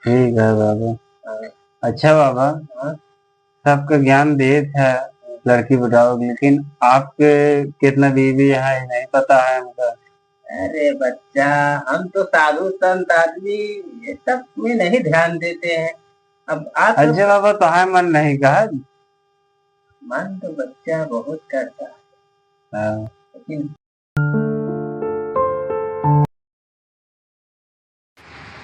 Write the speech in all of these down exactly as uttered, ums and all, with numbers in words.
ठीक है बाबा। हाँ। अच्छा बाबा, हाँ। सबके ज्ञान देत है लड़की पटावे के, लेकिन आपके कितना बीवी है, नहीं पता है हमका। अरे बच्चा, हम तो साधु संत आदमी, ये सब में नहीं ध्यान देते हैं। अब आप अच्छा बाबा, तो है मन नहीं कहा। मन तो बच्चा बहुत करता है। हाँ। लेकिन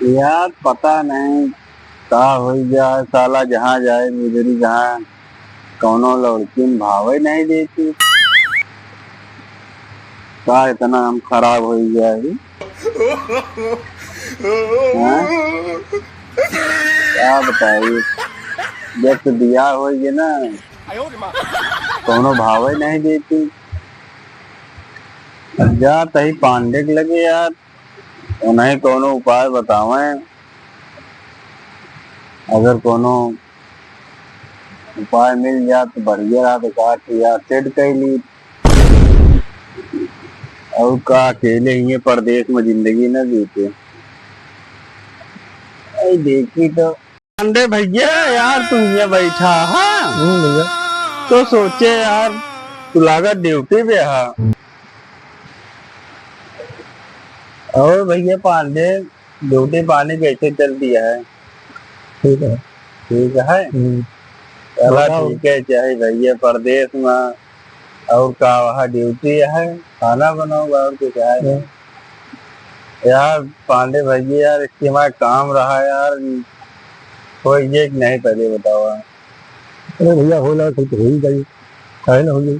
यार, पता नहीं का होइ जाए, साला जहाँ जाए गुजरी, जहाँ कौनो लड़किन भावे नहीं देती। का इतना हम खराब होइ जाए? हाँ? का बताई, जब से बियाह होइ गए ना, कौनो भावे नहीं देती। अब जा तही पांडे के लगे यार, उन्हें कौनो उपाय बतावें। अगर कौनो उपाय मिल जात तो बढ़िया रहत, काट यार सेट कर ली। और का, अकेले ही परदेश में जिंदगी न बीते। अरे देखी तो। पांडे भैया, यार तू ये बैठा, हाँ? हम्म, भैया। तो सोचे यार, तू लागत ड्यूटी पे हा। और भैया पांडे, ड्यूटी पानी कैसे चल दिया है? ठीक है। ठीक है? हम्म। चला बताओ। ठीक है, चाहे भैया परदेश में और का, वहाँ ड्यूटी है, खाना बनाओ और कुछ है। हम्म। यार पांडे भैया, यार इसके हमारा काम रहा यार, कोई ये नहीं, पहले बताओ। अरे भैया, होला कुछ हो ही जाई, काहे ना हो जाई?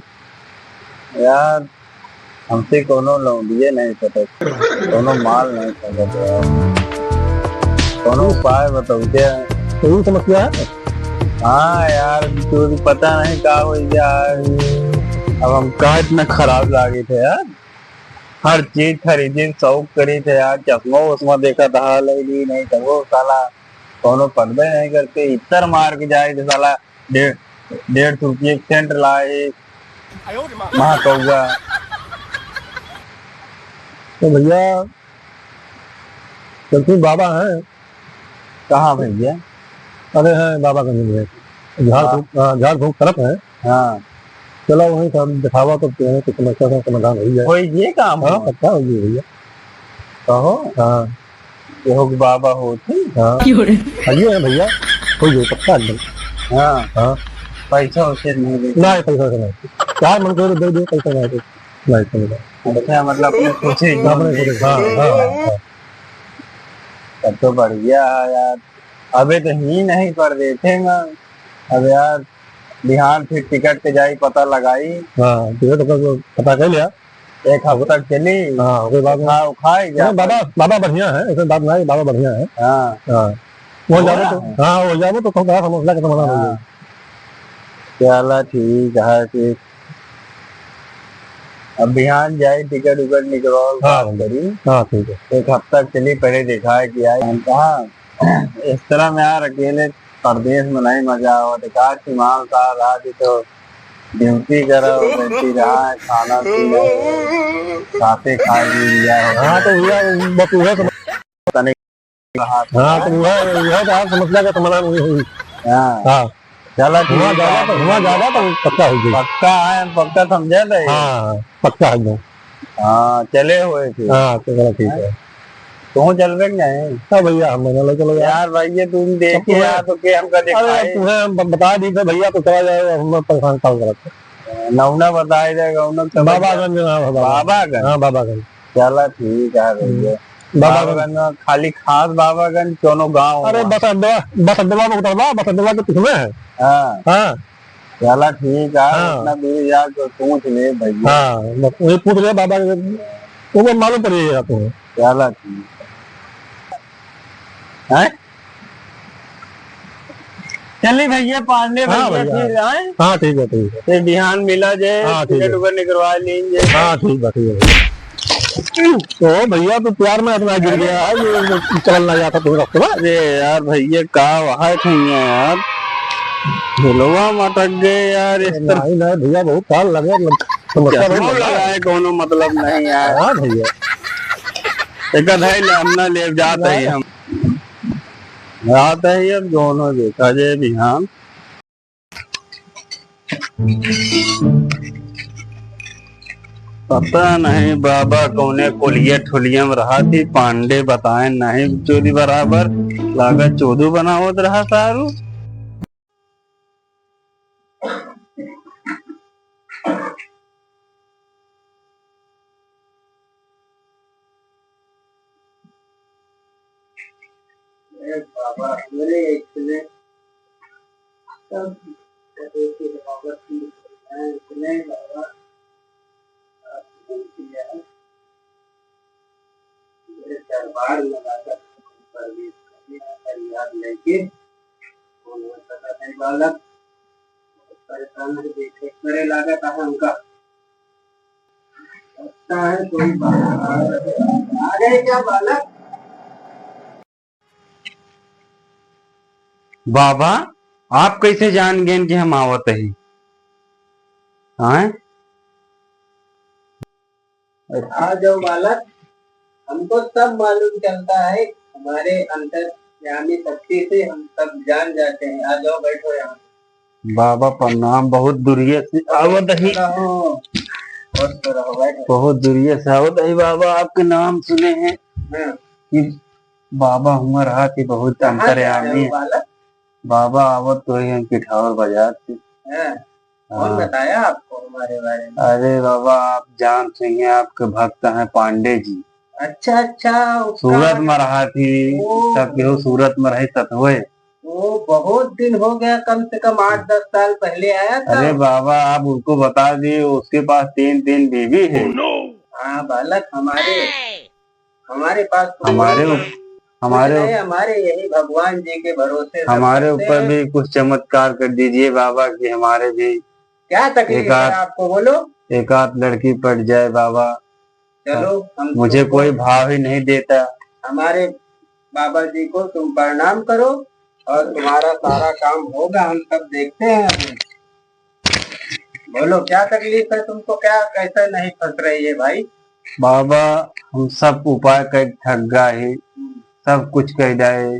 यार, हमसे कोनो लौंडिये नहीं सटत, कोनो माल नहीं सटत यार। कोनो उपाय बताओ क्या? यही समस्या है? हाँ यार, तू भी पता नहीं का हो गया है। अब हम का इतना खराब लागे थे यार, हर चीज खरीदे, शौक करी थे यार, चश्मा उश्मा देखा था, ले ली नहीं तो वो साला कोनो पढ़बे नहीं करते, इतर मार के जाए थे साला। डेढ़, डेढ़ सौ रुपये के सेंट लाए, महाकौआ। तो भैया, चलते बाबा हैं। कहाँ भैया? अरे हैं, बाबा गंज में। झाड़ हाँ। फूँक, हाँ, झाड़ फूँक तरफ है। हाँ। चलो वहीं से हम दिखावा तो, कुछ समस्या का समाधान हो जाए। कोई ये काम हाँ, हो? पक्का हो गई भैया। कहो। हाँ। एहो के बाबा होत ही। हाँ। क्यों रे? हाँ, ये है भैया, हो गई, पक्का एकदम। हाँ। हाँ। पैसा वैसे नहीं देते? नहीं, पैसा वैसा नहीं। चाहे मन करे दे दे, पैसा नहीं दे। नहीं, समझा। अच्छा, मतलब अपने सोचे ही अपने सोचे, हाँ, हाँ, हाँ। तब तो बढ़िया है यार। अबे तो ही नहीं पर देखेंगे। अब यार, बिहान फिर टिकट के जाई, पता लगाई। हाँ, टिकट का तो पता कर लिया। एक हफ्ता चली। हाँ, ओके बाद में। खा, खाई जा। नहीं, बाबा, बाबा बढ़िया है, ऐसे बात नहीं, बाबा बढ़िया है। हाँ। हाँ। वो जाबो तो, हाँ, वो जाबो तो कहूँ समस्या का समाधान हो जाए। हाँ। चला ठीक है, ठीक। अब बिहान जाई, टिकट उकट निकलवाओ, हाँ, बात करी। हाँ, ठीक है। एक हफ्ता चली, पहले दिखाए कि आई। हम कहा, इस तरह में यार अकेले परदेश में नहीं मजा आवत। का कि माल साहब आज तो ड्यूटी करो, बैठी रहा है, खाना पीना, साथे खाए पी लिया हो। हाँ, तो भैया, बस वह समझ तनिक रहा था। हाँ, तो वह, वह तो हर समस्या का समाधान हुई, हुई। हाँ। हाँ। चला ठीक हुआ है। ज्यादा तो, हुआ ज्यादा तो पक्का हो गई। पक्का है, हम पक्का समझे थे। हाँ, पक्का है एकदम। हाँ, चले हुए थे। हाँ, तो चलो ठीक है। तू चलबे कि नहीं? हाँ भैया, हम ना ले चलो यार। यार भाई, ये तुम देखे अब यार, तो के हमका अरे यार, दिखाए। तुम्हें हम ब-, बता दी थे भैया, तो चला जाए, हम परेशान काम करते। नौना बताए दे, गौना चला बाबा जाए। गंज नाम है, बाबा। बाबा गंज? हाँ, बाबा गंज। चला ठीक है भैया। हम्म। बाबा बाबा गंज। गंज में खाली खास बाबा गंज, कोनो गाँव अरे हुआ? बस अड्डवा, बस अड्डवा में उतरबा, बस अड्डवा के पीछे में है। हाँ। हाँ। चला ठीक है, हाँ। उतना दूर जाके पूछ ले भैया। हाँ, बस वही पूछ ले बाबा के, वो मालूम पड़ जाएगा तुम्हें। चला ठीक है। हैं? चली भैया, पांडे हाँ भैया भैया। फिर आए। हाँ, ठीक है, ठीक है। फिर बिहान मिला जाए, हाँ, ठीक टिकट है। उकट निकलवा लीन जाए। हाँ, ठीक है, ठीक है। ओ भैया, तो प्यार में अपना गिर गया है, ये चल ना जाता तू रस्तवा। अरे यार भैया, का वहाँ खइया यार, झोलवा मटक गए यार, इस तरह। नहीं, नहीं भैया, बहुत साल लगे, मतलब, समस्या बहुत चश्मा लंबा है। लगाए कोनो मतलब नहीं यार। हाँ भैया। एक धैल हम ना ले जात है हम। रात है, अब जौन हो देखा जाए बिहान। पता नहीं बाबा कौने कोलिया ठोलिया में रहा थी, पांडे बताए नहीं चोरी बराबर, लागत चोदू बनावत रहा सारू। अरे बाबा, मेरे इतने सब, इतने बाबा, इतने बाबा, मेरे दरबार में आकर प्रवेश करने का याद लेके, कौन हो सकता है बालक? बहुत परेशान है, देखे करे लागत है हमका। लगता है कोई बालक आ गए। आ गए क्या बालक? बाबा, आप कैसे जान गए कि हम आवत ही? हाँ? आ जाओ बालक, हमको सब मालूम चलता है, हमारे अंतर्यामी शक्ति से हम सब जान जाते हैं। आ जाओ, बैठो यहाँ। बाबा प्रणाम, बहुत दुरिया से आवत ही। रहो, स्वस्थ रहो, बैठो। बहुत दुरिया से आवत ही बाबा, आपके नाम सुने हैं हाँ। कि बाबा हुआ रहा कि बहुत कहाँ से आए हो अंतर्यामी है। बालक? बाबा आवत तो ही हम पिठावर बाजार से। हाँ। कौन हाँ। बताया आपको हमारे बारे में? अरे बाबा, आप जान सिंह हैं, आपके भक्त हैं पांडे जी। अच्छा, अच्छा, उसका सूरत में रहा थी, ओ। तब केहू सूरत में रही तब हुए। ओ, बहुत दिन हो गया, कम से कम आठ दस साल पहले आया था। अरे बाबा, आप उसको बता दिए, उसके पास तीन तीन बीवी है। Oh no! हाँ बालक, हमारे हमारे पास तो हमारे कुछ उप-, कुछ हमारे नहीं, उप-, हमारे यही भगवान जी के भरोसे सब हमारे करते ऊपर हैं। भी कुछ चमत्कार कर दीजिए बाबा, कि हमारे भी क्या तकलीफ एक है आध, आपको, बोलो? एक आध लड़की पट जाए बाबा। चलो, हम मुझे तुमको कोई भाव ही नहीं देता। हमारे बाबा जी को तुम प्रणाम करो और तुम्हारा सारा काम होगा, हम सब देखते हैं अभी। बोलो, क्या तकलीफ है तुमको, क्या, कैसे नहीं फंस रही है भाई? बाबा, हम सब उपाय कर थक गए ही, हम्म। सब कुछ कर डाए,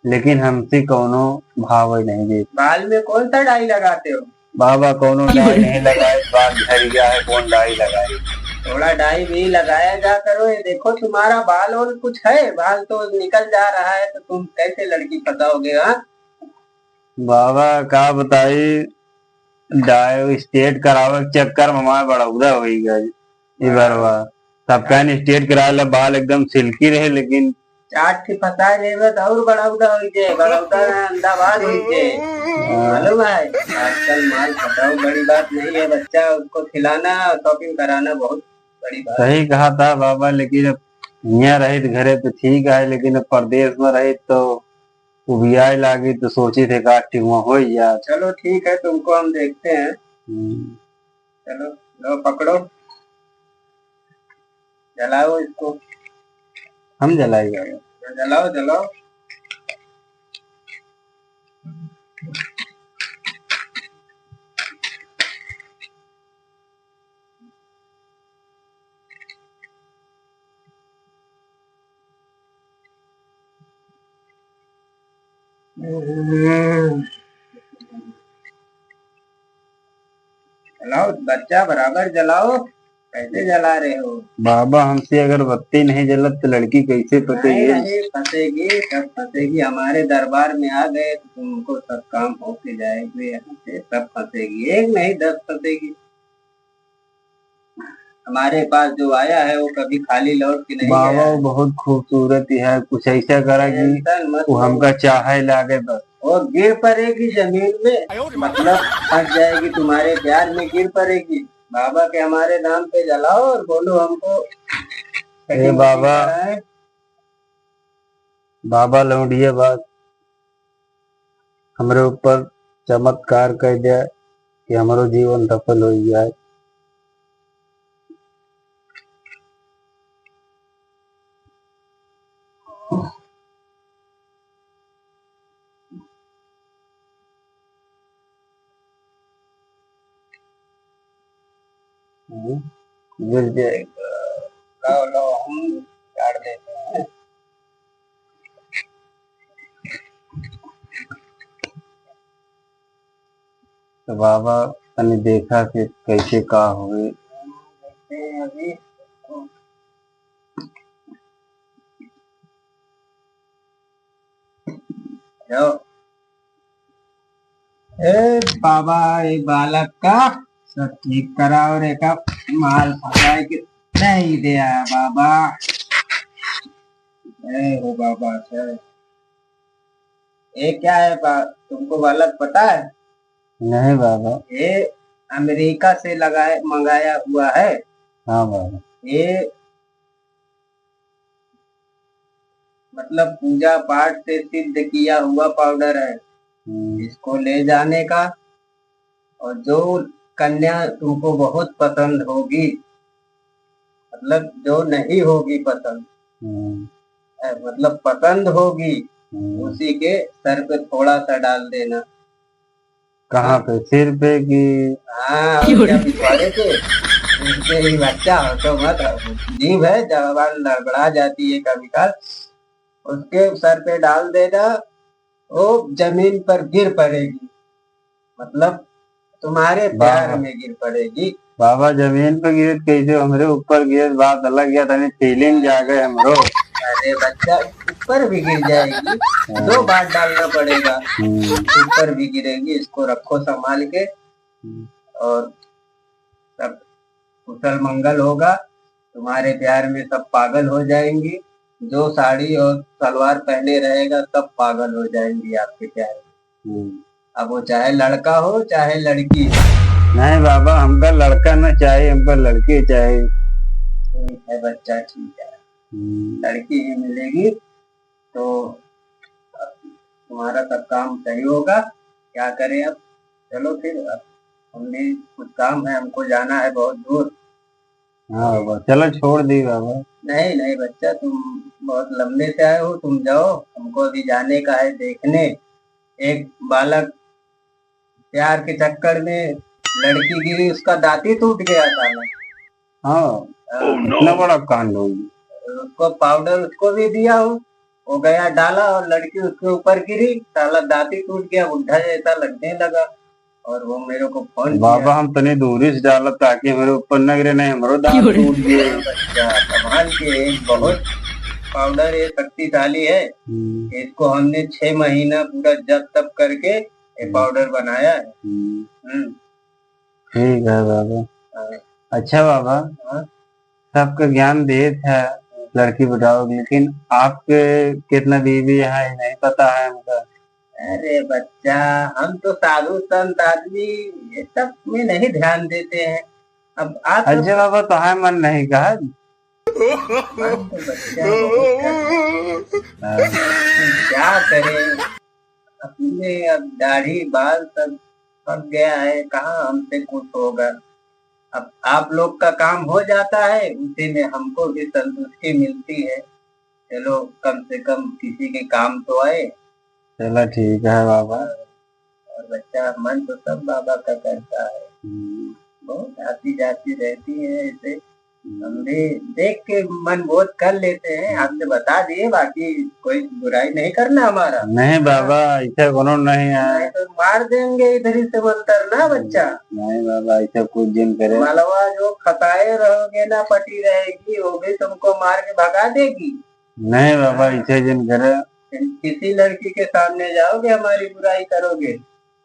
लेकिन हमसे कौनो भाव नहीं दे। बाल में कौन सा डाई लगाते हो? बाबा, कौनो डाई नहीं लगाए, बाल झड़ गया है, कौन डाई लगाए? थोड़ा डाई भी लगाया जा करो। ये देखो, तुम्हारा बाल और कुछ है, बाल तो निकल जा रहा है, तो तुम कैसे लड़की फंसाओगे, हाँ? बाबा, का बताई, डाई स्ट्रेट करावे के चक्कर में हमार बड़ौदा होई गई ई बरवा। तब कहन स्ट्रेट करा ले, बाल एकदम सिल्की रहे, लेकिन चार ठे फंसा लेवे तो और बड़ौदा होई जे, बड़ौदा ना, अंधा बाल होई जे। हाँ। मालूम है, आजकल माल फंसाओ बड़ी बात नहीं है, बच्चा उसको खिलाना और shopping कराना बहुत बड़ी बात है। सही कहा था बाबा, लेकिन अब हियाँ रहित घरे तो ठीक है, लेकिन अब परदेस में रहित तो उबियाए लागी तो सोचित है का टिहुआ होई यार। चलो ठीक है, तुमको हम देखते हैं। हम्म। चलो, लो पकड़ो, जलाओ इसको। हम जलाएगा? जलाओ, जलाओ। जलाओ बच्चा, बराबर जलाओ। कैसे जला रहे हो? बाबा, हमसे अगर बत्ती नहीं जलत तो लड़की कैसे पटेगी? नहीं, नहीं फंसेगी, सब फंसेगी। हमारे दरबार में आ गए तो तुमको सब काम होके जाएंगे यहाँ से, सब फंसेगी, एक नहीं दस फंसेगी। हमारे पास जो आया है वो कभी खाली लौट के नहीं गया। बाबा, वो बहुत खूबसूरत ही है, कुछ ऐसा करा कि tension मत वो लो। हमका चाहे लागे बस। और गिर पड़ेगी जमीन में, मतलब फंस जाएगी, तुम्हारे प्यार में गिर पड़ेगी। बाबा के हमारे नाम पे जलाओ और बोलो हमको ए setting बाबा, कराएं। बाबा लौंडिया बाबा, हमरे ऊपर चमत्कार कर दे कि हमरो जीवन सफल हो जाए। हम्म, गिर जाएगा। लाओ, लाओ, हम काट देते हैं। तो बाबा, तनी देखा कि कैसे का होई। देखते हैं अभी। लो। ए बाबा, ए बालक का सब ठीक कराओ रे, का माल फंसाए के नहीं दिया बाबा। ए हो बाबा, सर। ये क्या है बा-, तुमको बालक पता है? नहीं बाबा। ये अमेरिका से लगाए, मंगाया हुआ है। हाँ बाबा। ये मतलब पूजा पाठ से सिद्ध किया हुआ पाउडर है। हम्म। इसको ले जाने का, और जो कन्या तुमको बहुत पसंद होगी, मतलब जो नहीं होगी पसंद, हम्म। अ, मतलब पसंद होगी, हम्म। उसी के सर पे थोड़ा सा डाल देना। कहाँ पे? सिर पे कि? हाँ, और क्या, पिछवाड़े पे? उनके ही बच्चा हो तो मत, जीभ है, जबान लड़बड़ा जाती है कभी काल। उसके सर पे डाल देना, वो जमीन पर गिर पड़ेगी, मतलब तुम्हारे प्यार बाबा। में गिर पड़ेगी। बाबा, जमीन पर गिरे तो कैसे हमरे ऊपर गिरे, बात अलग है, तनी feeling जागे हमरो। अरे बच्चा, ऊपर भी गिर जाएगी, हाँ। दो बार डालना पड़ेगा, हम्म। ऊपर भी गिरेगी, इसको रखो संभाल के, हम्म। और सब कुशल मंगल होगा। तुम्हारे प्यार में सब पागल हो जाएंगी, जो साड़ी और सलवार पहने रहेगा, सब पागल हो जाएंगी आपके प्यार में। हम्म। अब वो चाहे लड़का हो, चाहे लड़की हो। नहीं बाबा, हमका लड़का न चाही, हमका लड़की चाही। ठीक है बच्चा, ठीक है, हम्म। लड़की ही मिलेगी तो तुम्हारा सब काम सही होगा। क्या करें अब? चलो फिर, अब हमने कुछ काम है, हमको जाना है बहुत दूर। हाँ बाबा, चलो छोड़ दी बाबा। नहीं, नहीं बच्चा, तुम बहुत लंबे से आए हो, तुम जाओ, हमको अभी जाने का है देखने। एक बालक प्यार के चक्कर में लड़की गिरी, उसका दांत ही टूट गया साला। हाँ, हाँ। इतना बड़ा कांड हो गया। उसको पाउडर उसको भी दिया हो, वो गया डाला और लड़की उसके ऊपर गिरी, साला दांत ही टूट गया, बुढ़ा जैसा लगने लगा। और वो मेरे को फोन बाबा, किया। हम तनी दूरी से डाला ताकि हमरे ऊपर न गिरे, नहीं हमरो दांत टूट गए। अच्छा, संभाल के, एक बहुत पाउडर ये शक्तिशाली है। हम्म। इसको हमने छह महीना पूरा जप तप करके ये हम्म। पाउडर बनाया है। हम्म। हम्म। ठीक है बाबा। हाँ। अच्छा बाबा, हाँ। सबके ज्ञान देत है लड़की पटावे के, लेकिन आपके कितना बीवी है, ये नहीं पता है हमका। अरे बच्चा, हम तो साधु संत आदमी, ये सब में नहीं ध्यान देते हैं। अब आप अच्छा बाबा, तो है मन नहीं कहा। मन तो बच्चा बहुत है। हाँ। क्या करें, अपने अब दाढ़ी बाल सब पक गया है, कहाँ हमसे कुछ होगा। अब आप लोग का काम हो जाता है, उसी में हमको भी संतुष्टि मिलती है। चलो, कम से कम किसी के काम तो आए। चलो, ठीक है बाबा। और बच्चा, मन तो सब बाबा का करता है। हम्म। बहुत आती जाती रहती है ऐसे। हम भी देख के मन बोध कर लेते हैं, आपसे बता दिए, बाकी कोई बुराई नहीं करना हमारा। नहीं बाबा, ऐसा कोनो नहीं है। नहीं तो मार देंगे इधर ही से मंतर ना बच्चा। नहीं बाबा, ऐसा कुछ जिन करे। मलवा जो खताए रहोगे ना पटी रहेगी, वो भी तुमको मार के भगा देगी। नहीं बाबा, ऐसा जिन करे। किसी लड़की के सामने जाओगे, हमारी बुराई करोगे,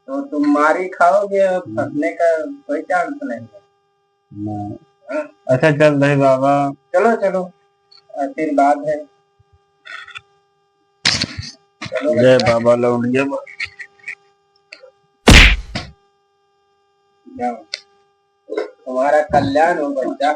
तो तुम मार ही खाओगे, अब हम्म। फंसने का कोई चांस नहीं है। नहीं। हाँ। अच्छा, चल रही बाबा। चलो, चलो, आशीर्वाद है। चलो जय बच्चा। बाबा लौंडिया बा-, जाओ। तुम्हारा कल्याण हो बच्चा।